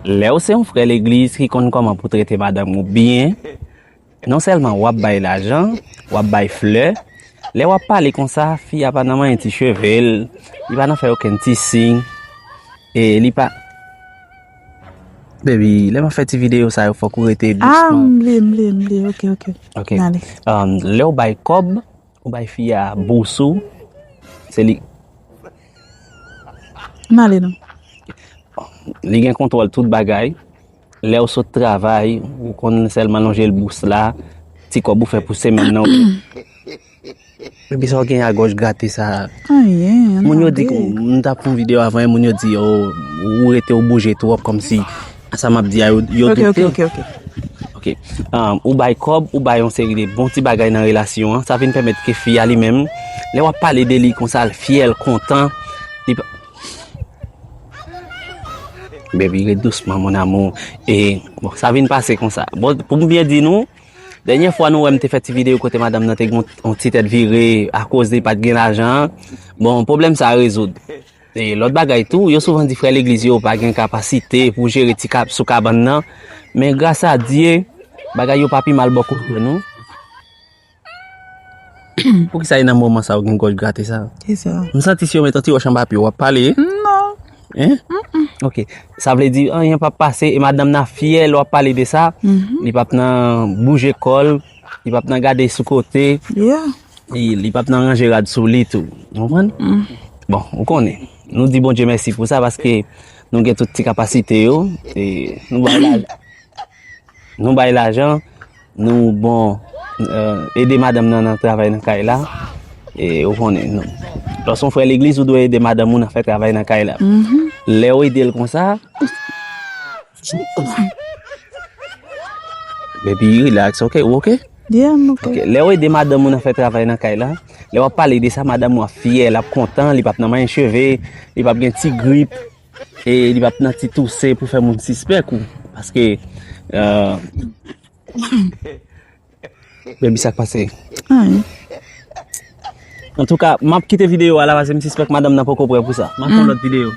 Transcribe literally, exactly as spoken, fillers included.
Lè w se yon frè legliz ki konn kòman pou trete madanm ou byen, non sèlman w ap bay lajan, w ap bay flè, lè w ap pale konsa, fi a pa nan manyen ti cheve l, li pa nan fè okenn ti siy, e li pa. Baby, lè m ap fè ti videyo sa yo, fòk ou rete dousman. Ah, m li, m li, m li. Ok, ok. Ok. N ale. Um, lè w bay kòb, ou bay fi a bous ou, se li. N ale non. Li gen kontwòl tout bagay. Lè w sot travay, ou konn sèlman lonje l bous la, ti kòb ou fè pou semèn nan. Epi sa w gen a gòj grate sa. Anyen, moun yo di, m t ap fè yon videyo avan, moun yo di, oh, ou rete w bouje twòp, kòmsi sa m ap di a, yo, yo doute. Ok, ok, ok. Ok. Um, ou bay kòb, ou bay yon seri de bon ti bagay nan relasyon an. Sa vin pèmèt ke fi a li menm, lè w ap pale de li konsa, l fyè, l kontan. Li pa... Baby, ret dousman, mon amour. E, bon, sa vin pase konsa. Bon, pou m byen di nou, dènyè fwa nou wè m te fè ti videyo kote madanm nan te gen yon ti tèt vire akoz li pa t gen lajan an. Bon, pwoblèm sa a rezoud. E lòt bagay tou, yo souvan di frè legliz yo pa gen kapasite pou jere ti kab sou kabann nan. Men gras a Dye, bagay yo pa pi mal bò kote nou. Poukisa e nan moman sa ou gen gòj grate sa? Kisa? M santi si yo met yon ti wòch anba pye w ap pale. Non. Hein? Ok. Sa vle di anyen p ap pase e madanm nan fyè lè w ap pale de sa. Li p ap nan bouje kò l, li p ap nan gade sou kote. Yeah. Li, li p ap nan ranje rad sou li tou. Ou konprann? Bon, ou konnen. Nou di Bondye mèsi pou sa paske nou gen tout ti kapasite yo. E nou bay la, nou bay lajan, nou bon, euh, ede madanm nan nan travay nan kay la. E ou konnen, nou, lè w se yon frè legliz, ou dwe ede madanm ou nan fè travay nan kay la. Lè w ede l konsa, baby, relax, ok? Ou ok? Yeah, m ok. Ok, lè w ede madanm ou nan fè travay nan kay la, lè w ap pale de sa, madanm ou ap fyè, l ap kontan, li p ap nan manyen cheve, li p ap gen ti grip, e li p ap nan ti touse pou fè moun sispèk ou. Paske, euh, baby, sa k pase? Anyen. Antouka, m ap kite videyo a la paske m sispèk madanm nan poko prè pou sa. M ap fè yon lòt videyo.